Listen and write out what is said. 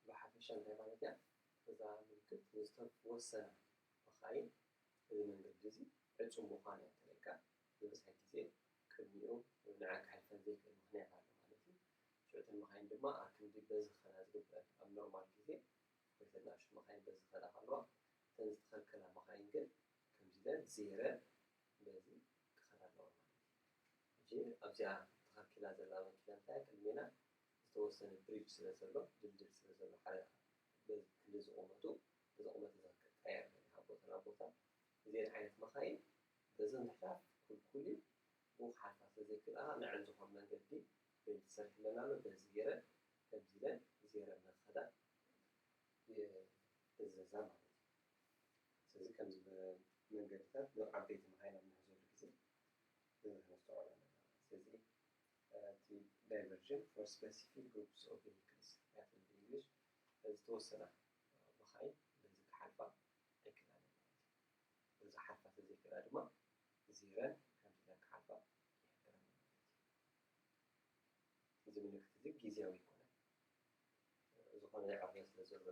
ብሓፈሻ እንታይ ማለት እያ? እዛ ምልክት ዝተወሰና መኻይን እዚ መንገዲ እዚ ዕጹው ምዃኑ እያ ተርእየካ። ዝበዝሐ ግዜ ቅድሚኡ ንዐ ክሕልፈን ዘይክእል ምኽንያት ኣሎ ማለት እዩ። ሽዑ እተን መኻይን ድማ ኣብ ክንዲ በዚ ክኸዳ ዝግበአን ኣብ ኖርማል ግዜ ወይ እተን ንኣሽቱ መኻይን በዚ ክኸዳ ከለዋ እተን ዝተኸልከላ መኻይን ግን ከምዚ ኢለን ዜረን በዚ ክኸዳ ኣለዋ ማለት እዩ። ሕጂ ኣብዚኣ ተኸልኪላ ዘላ መኪና እንታይ ቅድሜና ዝተወሰነ ብሪጅ ስለ ዘሎ ድልድል ስለ ዘሎ ሓደ ክንዲ ዝቑመቱ እዚ ቁመት እዚ ክቀየር ካብ ቦታ ናብ ቦታ እዚአን ዓይነት መኻይን በዚ ምሕላፍ ክልኩል እዩ። ብኡ ክሓልፋ ስለ ዘይክእላ ንዐን ዝኾን መንገዲ በዚ ተሰሪሕለን ኣሎ። በዚ ገይረን ከምዚ ኢለን ዜረን ንክኸዳ ይእዘዛ ማለት እዩ። ስለዚ ከምዚ መንገድታት ንዓበይቲ መኻይን ኣብ ንሕዘሉ ግዜ በዚ ነስተውዕሎ ኣለና። ስለዚ እቲ diversion for specific groups of vehicles ያትል ብእንግሊሽ ዝተወሰና መኻይን በዚ ክሓልፋ ኣይክእላን ማለት እዩ። በዚ ሓልፋ ተዘይክእላ ድማ ዜረን ከምዚ ኢለን ክሓልፋ ይሕግረን ማለት እዩ። እዚ ምልክት እዚ ግዜያዊ ኣይኮነን። ዝኾነ ዕርነ ስለ ዘሎ